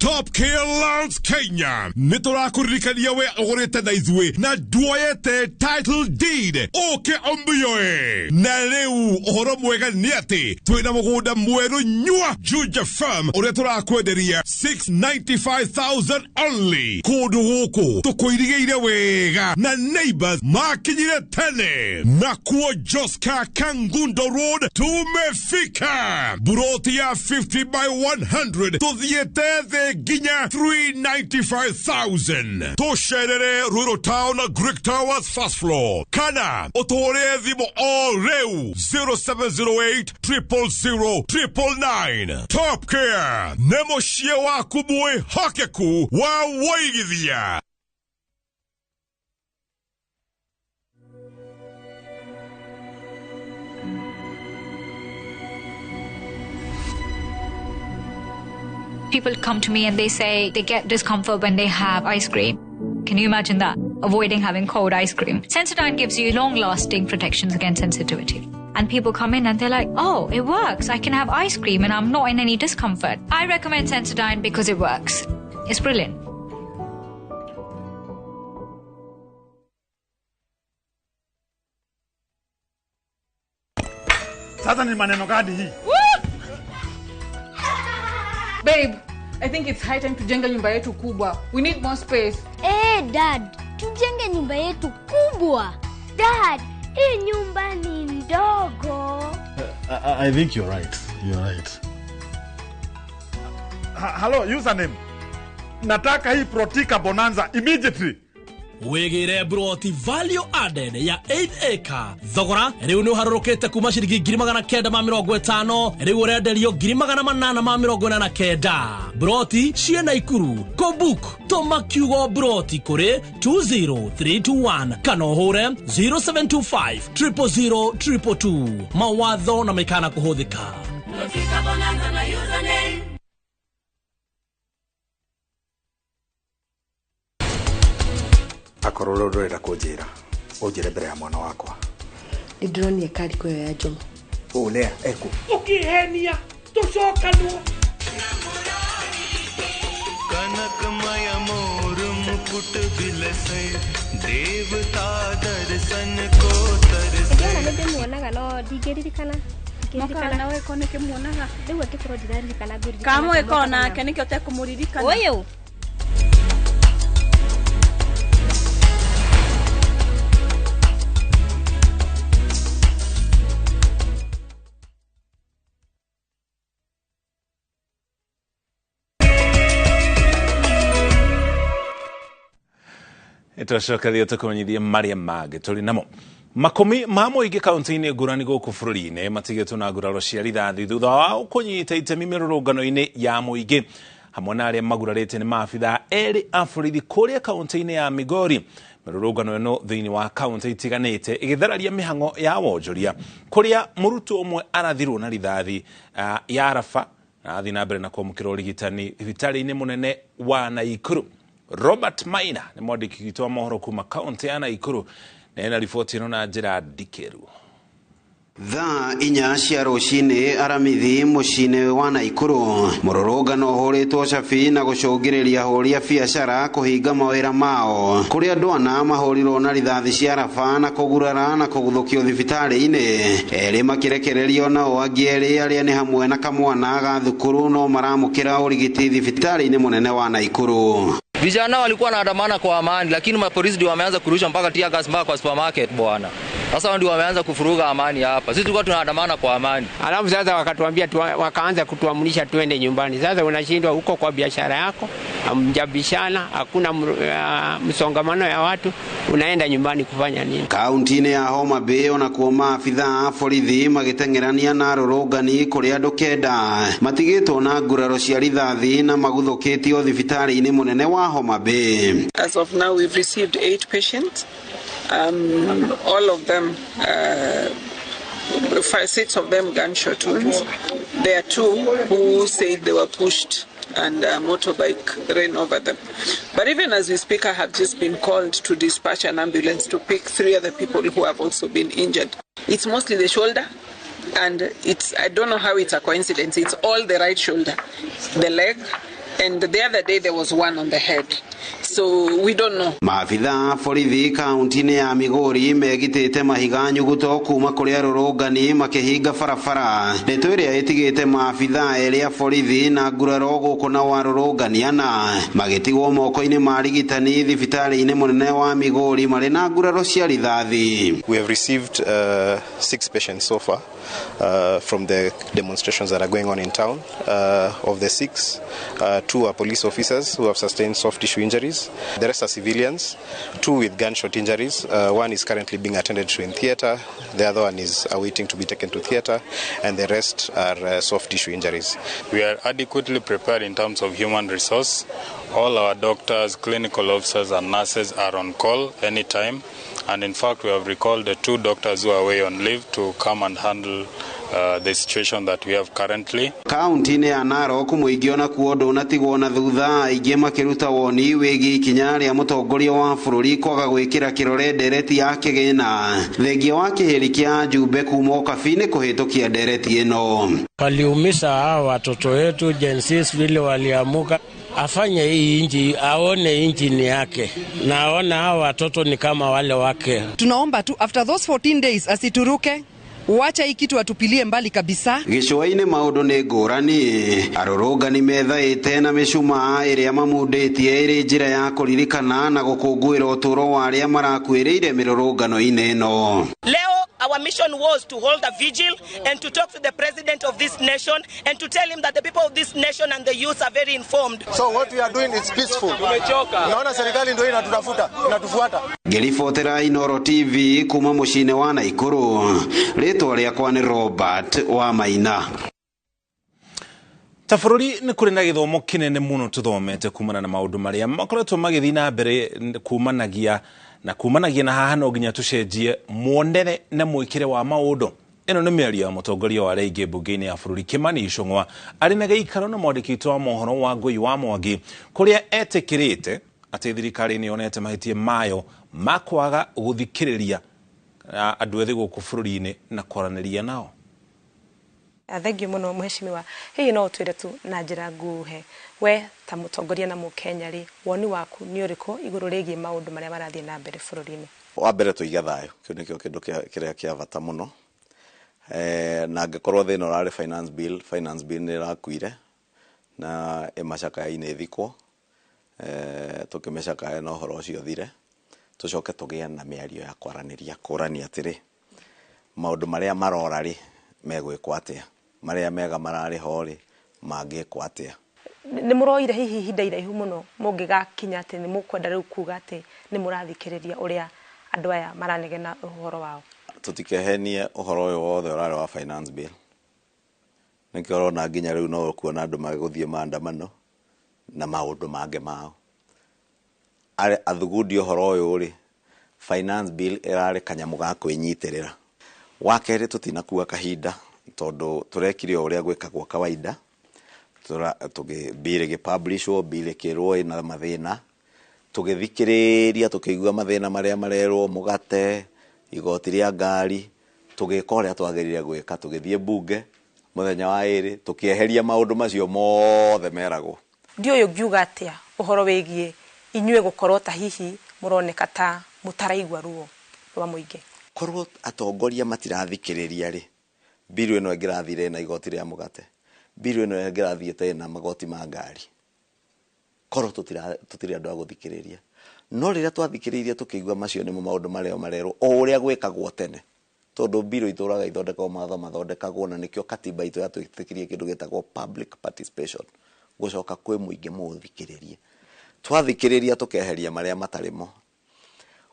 Top Care Lands Kenya nĩ tũrakũririkania we ũgũrĩte na ithuĩ na nduoyete title deed ũke ũmbiyoe. Na rĩu ũhoro mwega nĩ atĩ twĩna mũgũnda mwerũ nyua Juja Farm ũrĩa tũrakwenderia 695,000 only. Kũndũ gũkũ tũkũirigĩire wega na neighbors makinyire tene. Nakuo Joska Kangundo Road tumefika. Buroti ya 50 by 100 tũthiĩte thĩ nginya 395,000. Tũcerere Ruiru Town Greek Towers first floor kana ũtũhũrĩre thimũ o rĩu 0708 000 999. Top Care nĩ mũciĩ waku mwĩhokeku wa wũigithia. People come to me and they say they get discomfort when they have ice cream. Can you imagine that? Avoiding having cold ice cream. Sensodyne gives you long-lasting protections against sensitivity. And people come in and they're like, oh, it works. I can have ice cream and I'm not in any discomfort. I recommend Sensodyne because it works. It's brilliant. Sasa ni maneno gani hii? Babe, I think it's high time tujenge nyumba yetu kubwa. We need more space. Eh, Dad, tujenge nyumba yetu kubwa. Dad, hii nyumba ni ndogo. I think you're right. You're right. Hello, username. Nataka hii Protika Bonanza immediately. Wigire broti value added ya 8 acre thogora riu ni uharurukite kuma ciringi 950 riu urenderio 849 broti ciena Ikuru kobuk toma kiugo broti kuri 20321 kana uhure 0725 000 222 mawatho na mikana kuhuthika. Protika Bonanza na username. Akorwo rĩu ndũrenda kũnjĩra, ũnjĩre mbere ya mwana wakwa. Nĩ ndĩronire kariko ĩyo ya Jomo. Ũũ Lea eku. Ũkĩhenia tũcokanwo. कनकमय मोर मुकुट बिलसै देवता दर्शन को तरसै। Ndĩrona nĩ ndĩmuonaga no ndingĩririkana. Mokaga nawe ko nĩkĩmuonaga. Rĩu angĩkorwo ndiraririkana ngũririkana. Kamwe ko nake nĩkĩo ũtekũmũririkana. Ũyũ. Twacokeria tũkũmenyithie marĩa mangĩ tũrĩ namo. Makumi ma mũingĩ kaunti-inĩ ngũrani gũkũ bũrũri-inĩ matigĩtwo na nguraro cia rithathi thutha wao kũnyita itemi mĩrũrũngano-inĩ ya mũingĩ hamwe na arĩa magurarĩte nĩ maabithaa erĩ a borithi kũrĩa kaunti-inĩ ya Migori. Mĩrũrũngano ĩno thĩinĩ wa kaunti itiganĩte ĩgĩthararia mĩhang'o ya wonjoria kũrĩa mũrutwo ũmwe arathirwo na rithathi ya raba na athiĩ na mbere na kwamũkĩra ũrigitani thibitarĩ-inĩ mũnene wa Naikuru. Robert Maina nĩ mwandĩki witũ wa mohoro kuma kaunti ya Naikuru na ena riboti ĩno na njĩra ndikĩru. Thaa 4 cia rũcinĩ aramithi mũciĩ-inĩ wa Naikuru mũrũrũngano ũhũrĩtwo cabi na gũcũngĩrĩria ahũri a biacara kũhinga mawĩra mao kũrĩa andũ ana mahũrirwo na rithathi cia raba na kũgurara na kũguthũkio thibitarĩ-inĩ erĩ makĩrekererio nao angĩ erĩ arĩa nĩ hamwe na kamwana ga thukuru no maramũkĩra ũrigiti thibitarĩ-inĩ mũnene wa Naikuru. Vijana walikuwa wanaandamana kwa amani, lakini mapolisi ndio wameanza kurusha mpaka tear gas mpaka kwa supermarket bwana. Sasa ndio wameanza kufuruga amani hapa. Sisi tulikuwa tunaandamana kwa amani. Alafu sasa wakatuambia wakaanza kutuamrisha tuende nyumbani. Sasa unashindwa huko kwa biashara yako, hamjabishana, hakuna msongamano ya watu, unaenda nyumbani kufanya nini? Kaunti-inĩ ya Homa Bay onakuo maabithaa a borithi magĩteng'erania na arũrũngani kũrĩa andũ 9 matigĩtwo na nguraro cia rithathi na maguthũkĩtio thibitarĩ-inĩ mũnene wa Homa Bay. As of now we've received 8 patients. All of them, 6 of them gunshot wounds. There are 2 who said they were pushed and a motorbike ran over them. But even as we speak, I have just been called to dispatch an ambulance to pick 3 other people who have also been injured. It's mostly the shoulder, and it's, I don't know how it's a coincidence, it's all the right shoulder, the leg, and the other day there was one on the head. So we don't know. Maabithaa a borithi kaunti-inĩ ya Migori megitĩte mahiga nyuguto kuma kũrĩ arũrũngani makĩhinga barabara ndeto ĩrĩa ĩtigĩte maabithaa erĩ a borithi na nguraro gũkũ na arũrũngani ana magĩtigwo moko-inĩ ma arigitani thibitarĩ-inĩ mũnene wa Migori marĩ na nguraro cia rithathi. We have received 6 patients so far from the demonstrations that are going on in town. Of the 6, 2 are police officers who have sustained soft tissue injuries. The rest are civilians, 2 with gunshot injuries. One is currently being attended to in theater, the other one is awaiting to be taken to theater, and the rest are soft tissue injuries. We are adequately prepared in terms of human resource. All our doctors, clinical officers and nurses are on call anytime. And in fact, we have recalled the 2 doctors who are away on leave to come and handle the situation that we have currently. Kaunti-inĩ ya Narok mũingĩ onakuo ndũnatigwo na thutha aingĩ makĩruta woni wĩgiĩ ikinya rĩa mũtongoria wa bũrũri kwaga gwĩkĩra kĩrore ndereti ya kĩgĩna thengia wa kĩhĩri kĩa njumbe kuma ũkabi-inĩ kũhĩtũkia ndereti ĩno. Waliumiza hawa watoto wetu Gen Z vile waliamuka, afanye hii inji aone inji ni yake na aone hawa watoto ni kama wale wake. Tunaomba tu after those 14 days asituruke, wacha hii kitu atupilie mbali kabisa. Gĩcũa-inĩ maũndũ nĩ ngũrani arũrũngani methaĩte na mĩcumaa ĩrĩa mamundĩtie ĩrĩ njĩra ya kũririkana na gũkũngũĩra ũtũũro wa arĩa marakuĩrĩire mĩrũrũngano-inĩ ĩno. Leo our mission was to hold a vigil and to talk to the president of this nation and to tell him that the people of this nation and the youth are very informed. So what we are doing is peaceful. Naona serikali ndio inatutafuta, inatufuata. Ngĩribotera Inoro TV kuma mũciĩ-inĩ wa Naikuru, rĩtwa rĩakwa nĩ Robert wa Maina. Ta bũrũri nĩ kũrĩ na gĩthomo kĩnene mũno tũthomete kumana na maũndũ marĩa makoretwo magĩthiĩ na mbere kumanagia na haha no nginya tũcenjie muonere na mwĩkĩre wa maũndũ. Ĩno nĩ mĩario ya mũtongoria wa arĩa aingĩ mbunge-inĩ ya bũrũri Kimani Ichung'wa arĩ na gĩikaro na mwandĩki witũ wa mohoro wa Ngũi wa Mwangi kũrĩa etĩkĩrĩte atĩ thirikari nĩ yonete mahĩtia mayo ma kwaga gũthikĩrĩria andũ ethĩ gũkũ bũrũri-inĩ na kwaranĩria nao. Thengiũ mũno mheshimiwa, hihi no ũtwĩre tu na njĩra nguhe, we ta mũtongoria na mũkenya rĩ, woni waku nĩ ũrĩkũ igũrũ rĩgiĩ maũndũ marĩa marathiĩ na mbere bũrũri-inĩ? Wa mbere tũige thayũ, kĩu nĩkĩo kĩndũ kĩrĩa kĩa bata mũno. Na angĩkorwo thĩna ũrarĩ finance bill, finance bill nĩ ĩrakuire na ĩmacakaya-inĩ ĩthikwo, tũkĩmĩcakaya na ũhoro ũcio ũthire, tũcoke tũgĩe na mĩario ya kwaranĩria, kũrania atĩrĩ, maũndũ marĩa marora rĩ megwĩkwo atĩa, marĩa mega mararĩ ho rĩ mangĩkwo atĩa. Nĩ mũroire hihi ihinda iraihu mũno mũngĩgakinya atĩ nĩ mũkwenda rĩu kuga atĩ nĩ mũrathikĩrĩria ũrĩa andũ aya maranegena ũhoro wao? Tũtikehenie ũhoro ũyũ wothe ũrarĩ wa finance bill. Nĩkĩo ũrona nginya rĩu no ũkuona andũ magĩgũthiĩ maandamano na maũndũ mangĩ mao. Athugundi ũhoro ũyũ rĩ, finance bill ĩrarĩ kanyamũ ga kwĩnyitĩrĩra. Wa kerĩ tũtinakua kahinda tondũ tũrekire o ũrĩa gwĩkagwo kawaida. Bill ĩgĩpublishwo, bill ĩkĩrwo ĩna mathĩna, tũgĩthikĩrĩria tũkĩigua mathĩna marĩa marerwo, mũgate, igoti rĩa ngari, tũgĩka ũrĩa twagĩrĩire gwĩka, tũgĩthiĩ bunge mũthenya wa ĩrĩ, tũkĩeheria maũndũ macio mothe meragwo. Ndiũĩ ũngiuga atĩa ũhoro wĩgiĩ inyuĩ gũkorwo ta hihi mũroneka ta mũtaraigua ruo rwa mũingĩ? Korwo atongoria matirathikĩrĩria rĩ, bill ĩno ĩngĩrathire ĩna igoti rĩa mũgate, bill ĩno ĩngĩrathiĩte ĩna magoti ma ngari, korwo tũtirĩ andũ a gũthikĩrĩria. No rĩrĩa twathikĩrĩirie tũkĩigua macio nĩmo maũndũ marĩa marerwo o ũrĩa gwĩkagwo tene, tondũ bill itũraga ithondekagwo mawatho mathondekagwo, na nĩkĩo katiba itũ yatwĩtĩkĩrie kĩndũ gĩtagwo public participation, gũcoka kwĩ mũingĩ mũũthikĩrĩrie. Twathikĩrĩria tũkeheria marĩa matarĩ mo.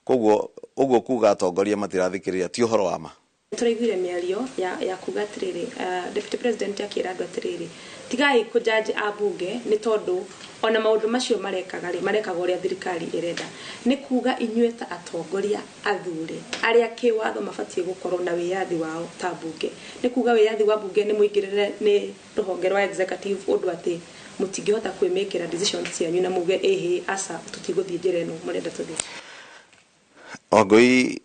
Koguo ũguo kuga atongoria matirathikĩrĩria ti ũhoro wa ma. Tũraiguire mĩario ya kuga atĩrĩrĩ, Deputy President akĩra andũ atĩrĩrĩ, tigai kũjudge ambunge nĩ tondũ ona maũndũ macio marekaga rĩ, marekaga ũrĩa thirikari ĩrenda. Nĩ kuga inyuĩ ta atongoria athure arĩa kĩwatho mabatiĩ gũkorwo na wĩyathi wao ta mbunge, nĩ kuga wĩyathi wa mbunge nĩ mũingĩrĩre nĩ rũhonge rwa executive ũndũ atĩ mũtingĩhota kwĩmĩkĩra decisions cianyu na muge ĩhĩ aca tũtigũthiĩ njĩra ĩno mũrenda tũthiĩ. Wangũi,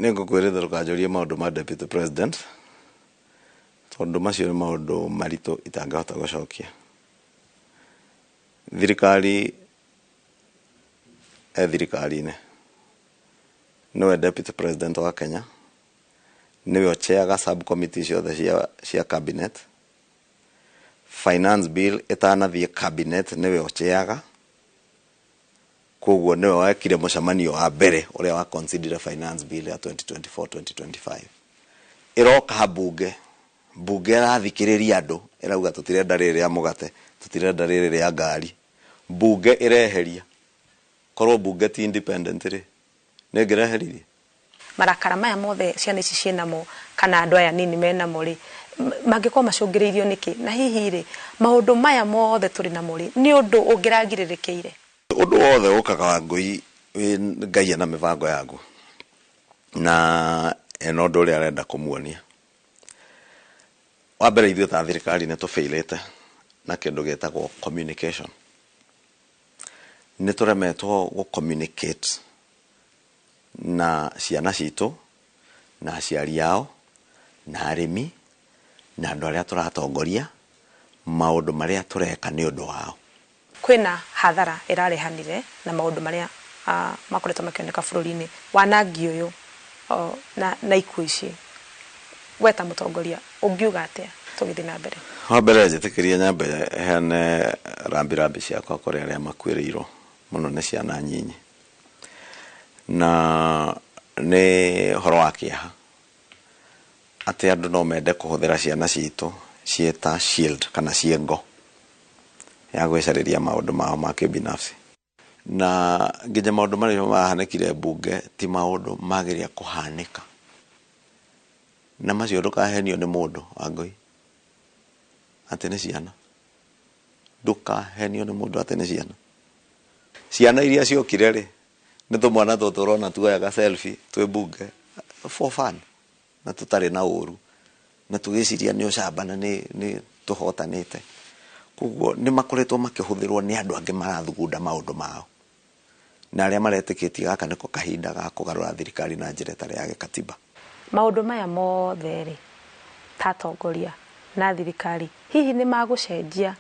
nĩ ngũkwĩrĩte ndũkanjũrie maũndũ ma Deputy President tondũ macio nĩ maũndũ maritũ itangĩhota gũcokia. Thirikari e thirikari-inĩ, nĩwe Deputy President wa Kenya, nĩwe ũchairaga subcommittee ciothe cia cabinet. Finance bill ĩtanathiĩ cabinet nĩwe ũchairaga, koguo nĩwe wekire mũcemanio wa mbere ũrĩa wa consider finance bill ya 2024-2025. Ĩroka bunge, bunge ĩrathikĩrĩria andũ, ĩrauga tũtirenda rĩrĩ rĩa mũgate, tũtirenda rĩrĩ rĩa ngari. Bunge ĩreheria. Korwo bunge ti independent rĩ, nĩ ĩngĩreheririe. Marakara maya mothe ciana ici ciĩnamo kana andũ aya nini menamo rĩ, mangĩkorwo macũngĩrĩirio nĩkĩ? Na hihi rĩ, maũndũ maya mothe tũrĩ namo rĩ, nĩ ũndũ ũngĩragirĩrĩkĩire? Ũndũ wothe ũkaga Wangũi Ngai ena mĩbango yaguo na ena ũndũ ũrĩa arenda kũmuonia. Wa mbere ithuĩ ta thirikari nĩ tũbĩirĩte na kĩndũ gĩtagwo communication. Nĩ tũremetwo gũ communicate na ciana citũ na aciari ao na arĩmi na andũ arĩa tũratongoria maũndũ marĩa tũreka nĩ ũndũ wao. Kwĩna hathara ĩrarehanire na maũndũ marĩa makoretwo makĩoneka bũrũri-inĩ, wanangi ũyũ na ikuũ ici, we ta mũtongoria ũngiuga atĩa tũgĩthiĩ na mbere? Wa mbere njĩtĩkĩrie nyambe heane rambirambi ciakwa kũrĩ arĩa makuĩrĩirwo mũno nĩ ciana nyinyi, na nĩ ũhoro wa kĩeha atĩ andũ no mende kũhũthĩra ciana citũ ciĩ ta shield kana ciĩ ngo ya gwĩcarĩria maũndũ mao ma kĩbinafsi. Na nginya maũndũ marĩa mahanĩkire bunge ti maũndũ magĩrĩire kũhanĩka, na macio ndũkahenio nĩ mũndũ Wangũi atĩ nĩ ciana, ndũkahenio nĩ mũndũ atĩ nĩ ciana. Ciana iria ciokire rĩ, nĩ tũmwana tũtũ ũrona tuoyaga selfie twĩ bunge for fun na tũtarĩ na ũru na tũgĩciria nĩ ũcamba na nĩ tũhotanĩte. Koguo nĩ makoretwo makĩhũthĩrwo nĩ andũ angĩ marathugunda maũndũ mao. Na arĩa maretĩkĩtie gaka nĩko kahinda ga kũgarũra thirikari na njĩra ĩtarĩ ya gĩkatiba. Maũndũ maya mothe rĩ, ta atongoria na thirikari, hihi nĩ magũcenjia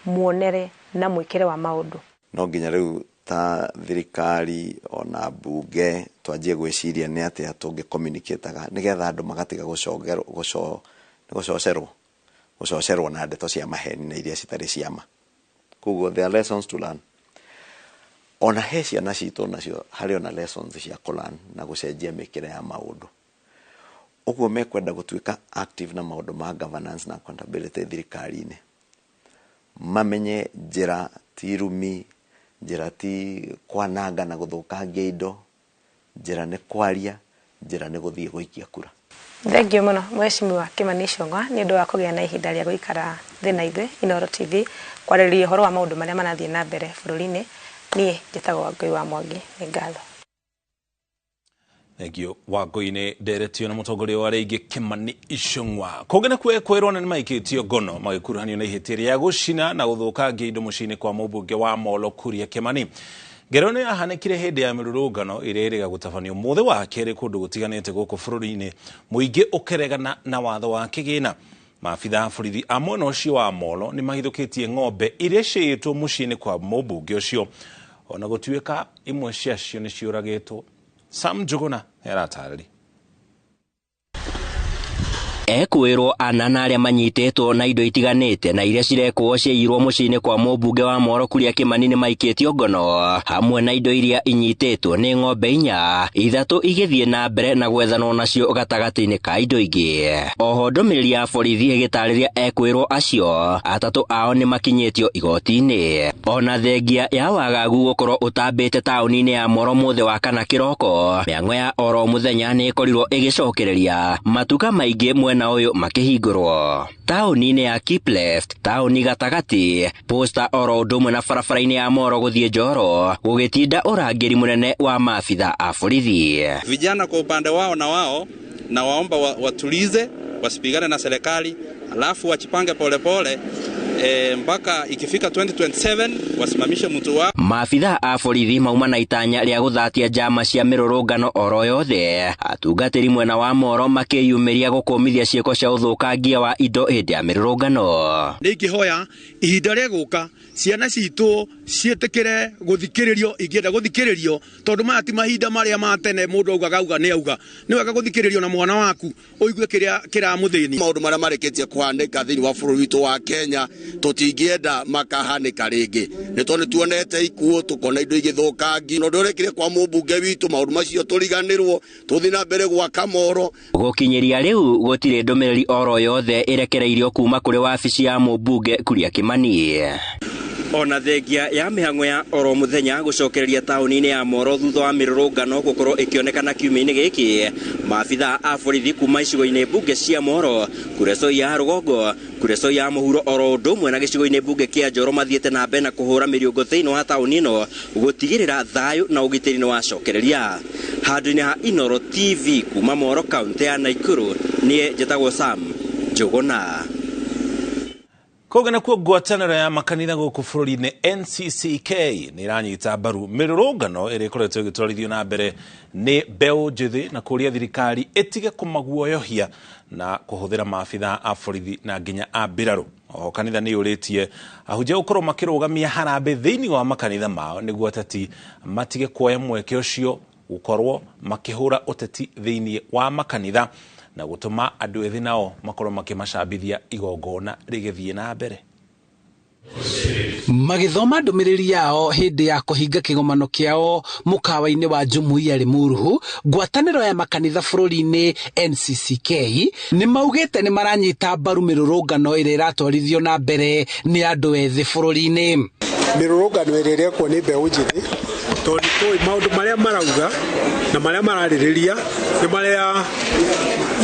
muonere na mwĩkĩre wa maũndũ? No nginya rĩu ta thirikari ona mbunge twanjie gwĩciria nĩ atĩa tũngĩ-communicate-aga nĩgetha andũ magatiga gũcocerwo na ndeto cia maheni na iria citarĩ cia ma. Koguo there are lessons to learn. Ona he ciana citũ nacio harĩ ona lessons cia kũ-learn na gũcenjia mĩkĩre ya maũndũ. Ũguo mekwenda gũtuĩka active na maũndũ ma governance na accountability thirikari-inĩ. Mamenye njĩra ti rumi, njĩra ti kwananga na gũthũkangia indo, njĩra nĩ kwaria, njĩra nĩ gũthiĩ gũikia kura. Thengiũ mũno Mheshimiwa Kimani Ichung'wa nĩ ũndũ wa kũgĩa na ihinda rĩa gũikara thĩ na ithuĩ Inooro TV kwarĩrĩria ũhoro wa maũndũ marĩa marathiĩ na mbere bũrũri-inĩ. Niĩ njĩtagwo Wangũi wa Mwangi, nĩ ngatho. Thengio Wangũi nĩ nderetio na mũtongoria wa rĩngĩ Kimani Ichung'wa. Kũngĩ nakuo ekwĩrwo na nĩmaikĩtio ngono magĩkuruhanio na ihĩtia rĩa gũcina na gũthũkangia indo mũciĩ-inĩ kwa mũmbunge wa Molo Kuria Kimani. Ngero nĩ yahanĩkire hĩndĩ ya mĩrũrũngano ĩrĩa ĩrĩga gũtabanio mũthĩ wa kerĩ kũndũ gũtiganĩte gũkũ bũrũri-inĩ, mũingĩ ũkĩregana na watho wa kĩgĩna. Maabitha a borithi a mwena ũcio wa Molo nĩ mahithũkĩtie ng'ombe iria ciiyĩtwo mũciĩ-inĩ kwa mũmbunge ũcio, ona gũtuĩka imwe ciacio nĩ ciũragĩtwo. Sam Njuguna nĩaratarĩria. Ekwĩrwo ana na arĩa manyitĩtwo na indo itiganĩte na iria cirekwo ciaiyirwo mũciĩ-inĩ kwa mũmbunge wa Moro Kuria Kimani nĩ maikĩtio ngono hamwe na indo iria inyitĩtwo nĩ ng'ombe 4, 3 igĩthiĩ na mbere na gwethanwo nacio gatagatĩ-inĩ ka indo ingĩ. Oho ndũmĩrĩri ya borithi ĩgĩtarĩria ekwĩrwo acio 3 ao nĩ makinyĩtio igoti-inĩ. Ona thengia ya wagagu gũkorwo ũtambĩte taũni-inĩ ya Moro mũthĩ wa kana kĩroko, mĩang'o ya oro mũthenya nĩ ĩkorirwo ĩgĩcokereria matuka maingĩ mwena ũyũ makĩhingũrwo. Taũni-inĩ ya Kipleft, taũni gatagatĩ, Posta oro ũndũ ũmwe na barabara-inĩ ya Moro gũthiĩ Njoro, gũgĩtinda ũrangĩri mũnene wa maabitha a borithi. Vijana kwa upande wao na wao na waomba watulize, wasipigane na serikali, alafu wachipange polepole mpaka ikifika 2027 wasimamishe mtu wao. Maabitha a borithi mauma na itanya rĩa gũthatia njama cia mĩrũrũngano oro yothe. Atungatĩri mwena wa Moro makĩyumĩria gũkũmithia ciĩko cia ũthũkangia wa indo hĩndĩ ya mĩrũrũngano. Nĩ ingĩhoya ihinda rĩgũka ciana citũ ciĩtĩkĩre gũthikĩrĩrio ingĩenda gũthikĩrĩrio, tondũ maya ti mahinda marĩa ma tene mũndũ augaga auga nĩ auga. Nĩ wega gũthikĩrĩrio na mwana waku ũigue kĩrĩa kĩramũthĩni. Maũndũ marĩa marĩkĩtie kũhanĩka thĩinĩ wa bũrũri witũ wa Kenya tũtingĩenda makahanĩka rĩngĩ, nĩ tondũ nĩtuonete ikuũ, tũkona indo igĩthũkangi. Na ũndũ ũrekire kwa mũmbunge witũ, maũndũ macio tũriganĩrwo, tũthiĩ na mbere gwaka Moro. Gũkinyĩria rĩu gũtirĩ ndũmĩrĩri oro yothe ĩrekereirio kuma kũrĩ wabici ya mũmbunge Kuria Kimani. Ona thengia ya mĩhang'o ya oro mũthenya gũcokereria taũni-inĩ ya Moro thutha wa mĩrũrũngano gũkorwo ĩkĩonekana kiumia-inĩ gĩkĩ, maabitha a borithi kuma icigo-inĩ mbunge cia Moro, Kuresoi ya rũgongo, Kuresoi ya mũhuro oro ũndũ ũmwe na gĩcigo-inĩ mbunge kĩa Njoro mathiĩte na mbere na kũhũra mĩriũngũ thĩinĩ wa taũni ĩno gũtigĩrĩra thayũ na ũgitĩri nĩ wacokereria. Handũ-inĩ ha Inooro TV kuma Moro kaũntĩ ya Naikuru, niĩ njĩtagwo Sam Njuguna. Kũngĩ nakuo ngwatanĩro ya makanitha gũkũ bũrũri-inĩ NCCK nĩ ĩranyita mbaru mĩrũrũngano ĩrĩa ĩkoretwo ĩgĩtwarithio na mbere nĩ mbeũ njĩthĩ na kũũria thirikari ĩtige kũmaguoyohia na kũhũthĩra maabitha a borithi na nginya a mbirarũ. Oho kanitha nĩ yũrĩtie ahunjia gũkorwo makĩrũgamia harambĩ thĩinĩ wa makanitha mao nĩguo ateti matige kuoya mweke ũcio gũkorwo makĩhũra ũteti thĩinĩ wa makanitha na gũtũma andũ ethĩ nao makorwo makĩmacambithia igongona rĩgĩthiĩ na mbere. Magĩthoma ndũmĩrĩri yao hĩndĩ ya kũhinga kĩgomano kĩao mũkawa-inĩ wa Jumuiya Limuru, ngwatanĩro ya makanitha bũrũri-inĩ NCCK nĩ maugĩte nĩ maranyita mbaru mĩrũrũngano ĩrĩa ĩratwarithio na mbere nĩ andũ ethĩ bũrũri-inĩ. Mĩrũrũngano ĩrĩa ĩrekwo nĩ mbeũ njĩthĩ, tondũ nĩ tũĩ maũndũ marĩa marauga na marĩa mararĩrĩria nĩ marĩa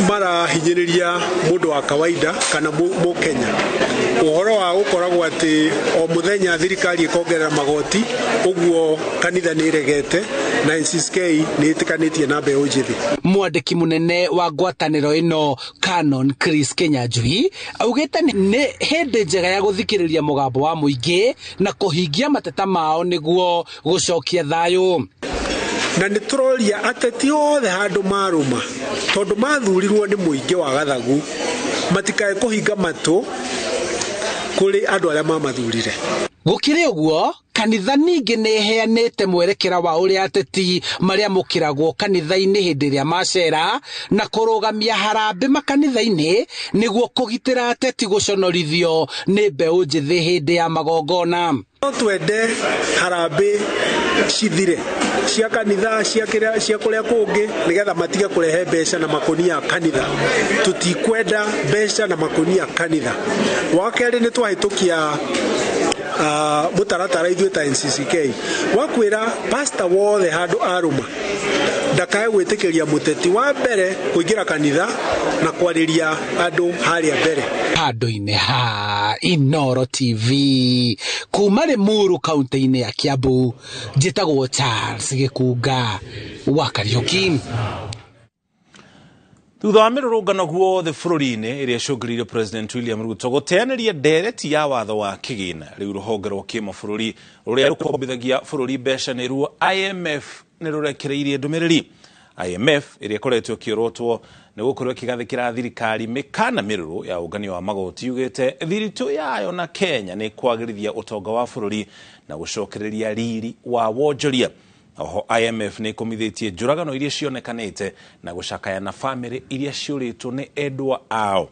marahinyĩrĩria mũndũ wa kawaida kana mũkenya. Ũhoro wa gũkoragwo atĩ o mũthenya thirikari ĩkongerera magoti, ũguo kanitha nĩ ĩregete, Na NCCK nĩ ĩtĩkanĩtie na mbeũ njĩthĩ. Mwandĩki mũnene wa ngwatanĩro ĩno, Canon Chris Kenyanjui, augĩte nĩ hĩndĩ njega ya gũthikĩrĩria mũgambo wa mũingĩ na kũhingia mateta mao nĩguo gũcokia thayũ. Na nĩ tũroria ateti othe handũ marũma, tondũ mathurirwo nĩ mũingĩ wa Gathagu, matikae kũhinga matũ kũrĩ andũ arĩa mamathurire. Gũkĩrĩ ũguo, kanitha ningĩ nĩ ĩheanĩte mwerekera wa ũrĩa ateti marĩamũkĩragwo kanitha-inĩ hĩndĩ ĩrĩa macera na kũrũgamia harambĩ makanitha-inĩ nĩguo kũgitĩra ateti gũconorithio nĩ mbeũ njĩthĩ hĩndĩ ya magongona. No twende harambĩ cithire cia kanitha, cia kũrĩa kũngĩ, nĩgetha matige kũrehe mbeca na makũnia kanitha. Tũtikwenda mbeca na makũnia kanitha. Wa kerĩ, nĩ twahĩtũkia mũtaratara ithuĩ ta NCCK wa kwĩra pastor wothe handũ arũma ndakae gwĩtĩkĩria mũteti wa mbere kũingĩra kanitha na kwarĩria andũ harĩa mbere. Handũ-inĩ ha Inooro TV kuma Limuru kaunti-inĩ ya Kiambu, njĩtagwo Charles Gĩkunga wa Kariũki. Thutha wa mĩrũrũngano guothe bũrũri-inĩ ĩrĩa ĩcũngĩrĩirie President William Ruto gũteanĩria ndereti ya watho wa kĩgĩna, rĩu rũhonge rwa kĩmabũrũri rũrĩa rũkombithagia bũrũri mbeca nĩruo IMF nĩ rũrekereirie ndũmĩrĩri. IMF ĩrĩa ĩkoretwo ĩkĩorotwo nĩ gũkorwo ĩkĩgathĩkĩra thirikari mĩkana mĩrũrũ ya ũngania wa magoti yugĩte thiritũ yayo na Kenya nĩ kwagĩrithia ũtonga wa bũrũri na gũcokereria riri wa wonjoria. Oho IMF nĩ ĩkũmithĩtie njũragano iria cionekanĩte na gũcakaya na bamĩrĩ iria ciũrĩtwo nĩ endwa ao.